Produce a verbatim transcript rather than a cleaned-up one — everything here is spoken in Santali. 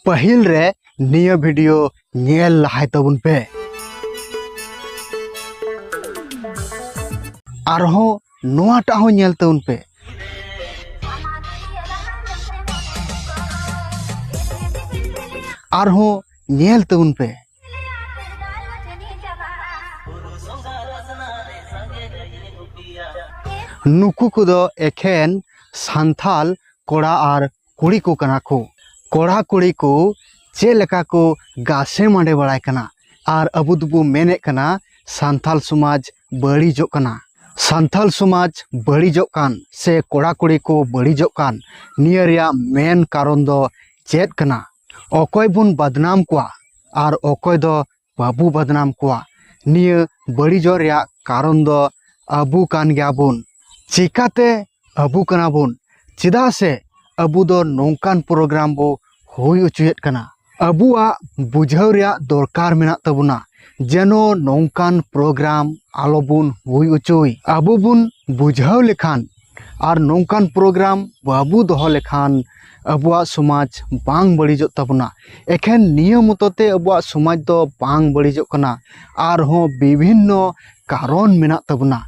ᱯᱟᱹᱦᱤᱞ ᱨᱮ ᱱᱤᱭᱟᱹ ᱵᱷᱤᱰᱤᱭᱳ ᱧᱮᱞ ᱞᱟᱦᱟᱭ ᱛᱟᱵᱚᱱ ᱯᱮ᱾ ᱟᱨᱦᱚᱸ ᱱᱚᱣᱟᱴᱟᱜ ᱦᱚᱸ ᱧᱮᱞ ᱛᱟᱵᱚᱱ ᱯᱮ᱾ ᱟᱨᱦᱚᱸ ᱧᱮᱞ ᱛᱟᱵᱚᱱ ᱯᱮ᱾ ᱱᱩᱠᱩ ᱠᱚᱫᱚ ᱮᱠᱷᱮᱱ ᱥᱟᱱᱛᱟᱞ ᱠᱚᱲᱟ ᱟᱨ ᱠᱩᱲᱤ ᱠᱚ ᱠᱟᱱᱟ ᱠᱚ᱾ ᱠᱚᱲᱟ ᱠᱩᱲᱤ ᱠᱚ ᱪᱮᱫ ᱞᱮᱠᱟ ᱠᱚ ᱜᱟᱥᱮ ᱢᱟᱰᱮ ᱵᱟᱲᱟᱭ ᱠᱟᱱᱟ, ᱟᱨ ᱟᱵᱚ ᱫᱚᱵᱚ ᱢᱮᱱᱮᱫ ᱠᱟᱱᱟ ᱥᱟᱱᱛᱟᱞ ᱥᱚᱢᱟᱡᱽ ᱵᱟᱹᱲᱤᱡᱚᱜ ᱠᱟᱱᱟ᱾ ᱥᱟᱱᱛᱟᱞ ᱥᱚᱢᱟᱡᱽ ᱵᱟᱹᱲᱤᱡᱚᱜ ᱠᱟᱱ ᱥᱮ ᱠᱚᱲᱟ ᱠᱩᱲᱤ ᱠᱚ ᱵᱟᱹᱲᱤᱡᱚᱜ ᱠᱟᱱ, ᱱᱤᱭᱟᱹ ᱨᱮᱭᱟᱜ ᱢᱮᱱ ᱠᱟᱨᱚᱱ ᱫᱚ ᱪᱮᱫ ᱠᱟᱱᱟ? ᱚᱠᱚᱭ ᱵᱚᱱ ᱵᱟᱫᱱᱟᱢ ᱠᱚᱣᱟ ᱟᱨ ᱚᱠᱚᱭ ᱫᱚ ᱵᱟᱵᱚ ᱵᱟᱫᱱᱟᱢ ᱠᱚᱣᱟ, ᱱᱤᱭᱟᱹ ᱵᱟᱹᱲᱤᱡᱚᱜ ᱨᱮᱭᱟᱜ ᱠᱟᱨᱚᱱ ᱫᱚ ᱟᱵᱚ ᱠᱟᱱ ᱜᱮᱭᱟ ᱵᱚᱱ᱾ ᱪᱤᱠᱟᱛᱮ ᱟᱵᱚ ᱠᱟᱱᱟ ᱵᱚᱱ? ᱪᱮᱫᱟᱜ ᱥᱮ ᱟᱵᱚ ᱫᱚ ᱱᱚᱝᱠᱟᱱ ᱯᱨᱳᱜᱨᱟᱢ ᱵᱚ ᱦᱩᱭ ᱦᱚᱪᱚᱭᱮᱫ ᱠᱟᱱᱟ᱾ ᱟᱵᱚᱣᱟᱜ ᱵᱩᱡᱷᱟᱹᱣ ᱨᱮᱭᱟᱜ ᱫᱚᱨᱠᱟᱨ ᱢᱮᱱᱟᱜ ᱛᱟᱵᱚᱱᱟ, ᱡᱮᱱᱚ ᱱᱚᱝᱠᱟᱱ ᱯᱨᱳᱜᱨᱟᱢ ᱟᱞᱚᱵᱚᱱ ᱦᱩᱭ ᱦᱚᱪᱚᱭ᱾ ᱟᱵᱚ ᱵᱚᱱ ᱵᱩᱡᱷᱟᱹᱣ ᱞᱮᱠᱷᱟᱱ ᱟᱨ ᱱᱚᱝᱠᱟᱱ ᱯᱨᱳᱜᱨᱟᱢ ᱵᱟᱵᱚ ᱫᱚᱦᱚ ᱞᱮᱠᱷᱟᱱ ᱟᱵᱚᱣᱟᱜ ᱥᱚᱢᱟᱡᱽ ᱵᱟᱝ ᱵᱟᱹᱲᱤᱡᱚᱜ ᱛᱟᱵᱚᱱᱟ᱾ ᱮᱠᱷᱮᱱ ᱱᱤᱭᱟᱹ ᱢᱚᱛᱚ ᱛᱮ ᱟᱵᱚᱣᱟᱜ ᱥᱚᱢᱟᱡᱽ ᱫᱚ ᱵᱟᱝ ᱵᱟᱹᱲᱤᱡᱚᱜ ᱠᱟᱱᱟ, ᱟᱨᱦᱚᱸ ᱵᱤᱵᱷᱤᱱᱱᱚ ᱠᱟᱨᱚᱱ ᱢᱮᱱᱟᱜ ᱛᱟᱵᱚᱱᱟ᱾